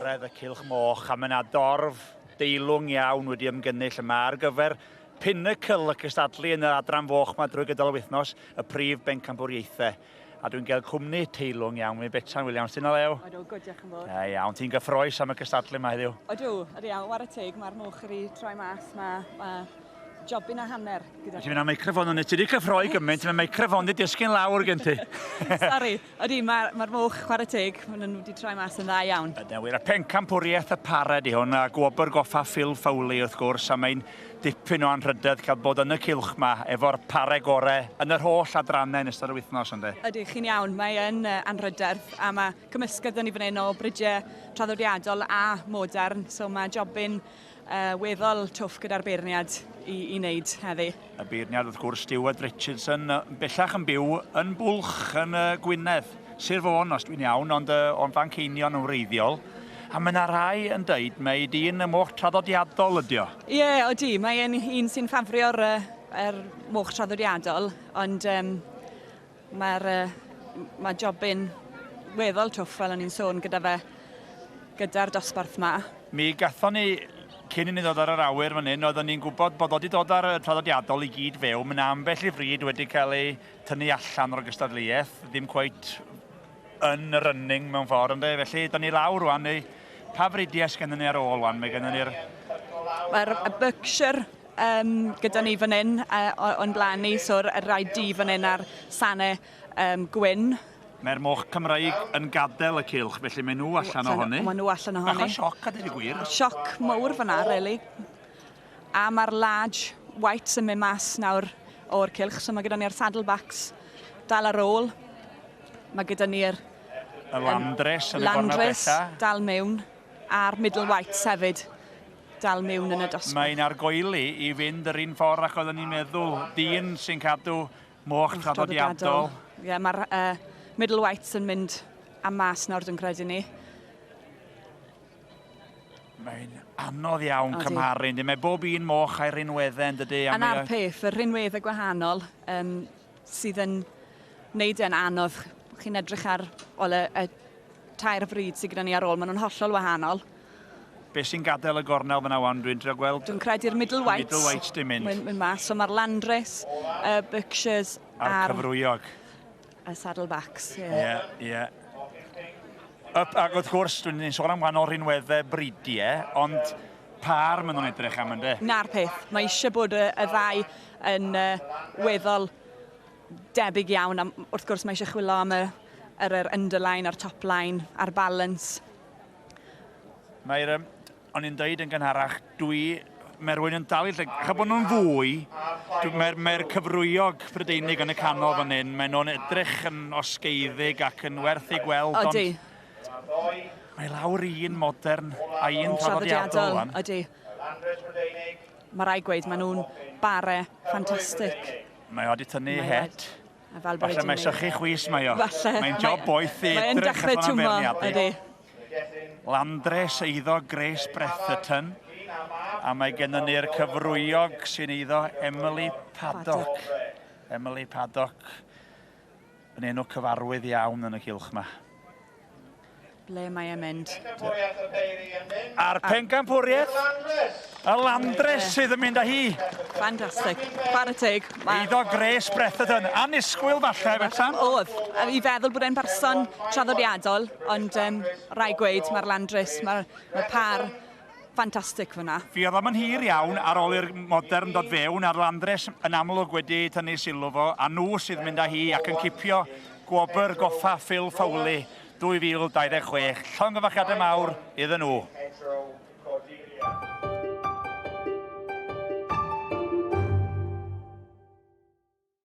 Cyrraedd y Cylch Moch a mae yna dorf deilwng iawn wedi ymgynnull yma ar gyfer pinnacle y cystadlu yn yr adran foch yma drwy gydol y wythnos, y prif bencampwriaethau. A dwi'n cael cwmni teilwng iawn, mi Betsan Williams, ti'n olew? Odw, good, diolch yn fawr. Da iawn, ti'n gyffroes am y cystadlu yma heddiw? Odw, ydy iawn, ware teg, mae'r moch wedi troi mas, mae, mae jobyn a hanner gyda Ti'n mynd â meicroffon yn Ti wedi cyffroi gymaint, mae meicroffon wedi disgyn lawr gen ti. Sori, ydy, mae'r ma moch chwarae teg, maen nhw wedi troi mas yn dda iawn. Ydy, wir, y pencampwriaeth y pare di hwn, a gwobr goffa Phil Fowley wrth gwrs, a mae'n dipyn o anrhydedd cael bod yn y cylch ma efo'r pare gore yn yr holl adrannau yn ystod yr wythnos, ynddi? Ydy, chi'n iawn, mae yn anrhydedd, a mae cymysgedd yn i fan hyn o bridiau traddodiadol a modern, so mae jobyn uh, weddol twff gyda'r beirniad i, i wneud heddi. Y beirniad wrth gwrs Stuart Richardson, bellach yn byw yn Bwlch yn uh, Gwynedd, Sir Fôn os dwi'n iawn, ond uh, o'n Fanceinion yn wreiddiol. A mae yna rai yn dweud mai dyn y moch traddodiadol ydi o. Ie, yeah, odi, mae e'n un sy'n ffafrio'r uh, er moch traddodiadol, ond um, Mae'r uh, mae jobyn weddol twff, fel o'n i'n sôn, gyda fe, gyda'r dosbarth ma. Mi gathon ni, cyn i ni ddod ar yr awyr fan hyn, oeddwn ni'n gwybod bod o wedi dod ar y traddodiadol i gyd fewn. Mae yna ambell i fryd wedi cael ei tynnu allan o'r gystadleuaeth, ddim cweit yn y running mewn ffordd, ynddo? Felly, da ni lawr rwan, neu pa fridiau sgennym ni ar ôl rwan? Mae gennym ni'r... Mae'r Berkshire um, gyda ni fan hyn uh, o'n blaen ni, so'r rai di fan hyn a'r sane um, gwyn. Mae'r moch Cymraeg yn gadael y cylch, felly mae nhw allan ohoni. Mae nhw allan ohoni. Bach o sioc a dweud y gwir. Sioc mawr fyna, really. A mae'r large whites yn mynd mas nawr o'r cylch, so mae gyda ni'r saddlebacks dal ar ôl. Mae gyda ni'r... Y Landres yn y gornel bella. dal mewn, a'r middle whites hefyd dal mewn yn y dosbarth. Mae'n argoeli i fynd yr un ffordd ac oeddwn i'n meddwl. Dyn sy'n cadw moch traddodiadol. Ie, yeah, mae'r uh, middle whites yn mynd am mas nawr dwi'n credu ni. Mae'n anodd iawn Odi. cymharu, yndi? Mae bob un moch a'i rinweddau, yn dydy? A 'na'r peth, y rhinweddau gwahanol um, sydd yn wneud e'n anodd. Chi'n edrych ar ol y, y tair fryd sydd gyda ni ar ôl, maen nhw'n hollol wahanol. Be sy'n gadael y gornel fyna wan? Dwi'n trio gweld... Dwi'n credu'r Middle Whites. Middle Whites di mynd. Mynd, mynd mas. So mae'r Landres, y Berkshires a'r... Cyfrwyog. Y Saddlebacks, ie. Ie, ie. Ac wrth gwrs, dwi'n ni'n sôn am wahanol rhinweddau bridiau, ond par maen nhw'n edrych am ynddo? Na'r peth. Mae eisiau bod y, y ddau yn uh, weddol debyg iawn. A wrth gwrs mae eisiau chwilio am y, yr, yr underline a'r top line a'r balance. Mae'r, um, o'n i'n deud yn gynharach, dwi, mae rhywun yn dal i lle, cha bod nhw'n fwy, mae'r mae cyfrwyog Prydeinig yn y canol fan hyn, maen nhw'n edrych yn osgeiddig ac yn werth ei gweld, ond mae lawr un modern a un traddodiadol. Ydy. Mae rai gweud, maen nhw'n bare ffantastig. Mae o wedi tynnu het. A fel bod Falle mae sychu chwys mae o. Falle. Mae'n job boeth i edrych allan am feirniadu. Ydy. Landres eiddo Grace Bretherton. A mae gennym ni'r cyfrwyog sy'n eiddo Emily Paddock. Paddock. Emily Paddock yn enw cyfarwydd iawn yn y cylch yma. Ble mae e'n mynd? A'r pencampwriaeth, y Landres sydd yn mynd â hi. Fantastic. Chwarae teg. Ma... Eiddo Grace Bretherton. Annisgwyl falle, Betsan? Oedd. I feddwl bod e'n berson traddodiadol, ond um, rai gweud, mae'r Landres, mae'r mae par ffantastig fyna. Fi oedd am yn hir iawn ar ôl i'r modern dod fewn, a'r Landres yn amlwg wedi tynnu sylw fo, a nhw sydd mynd â hi ac yn cipio gwobr goffa Phil Fowley 2026. Llongyfarchiadau mawr iddyn nhw.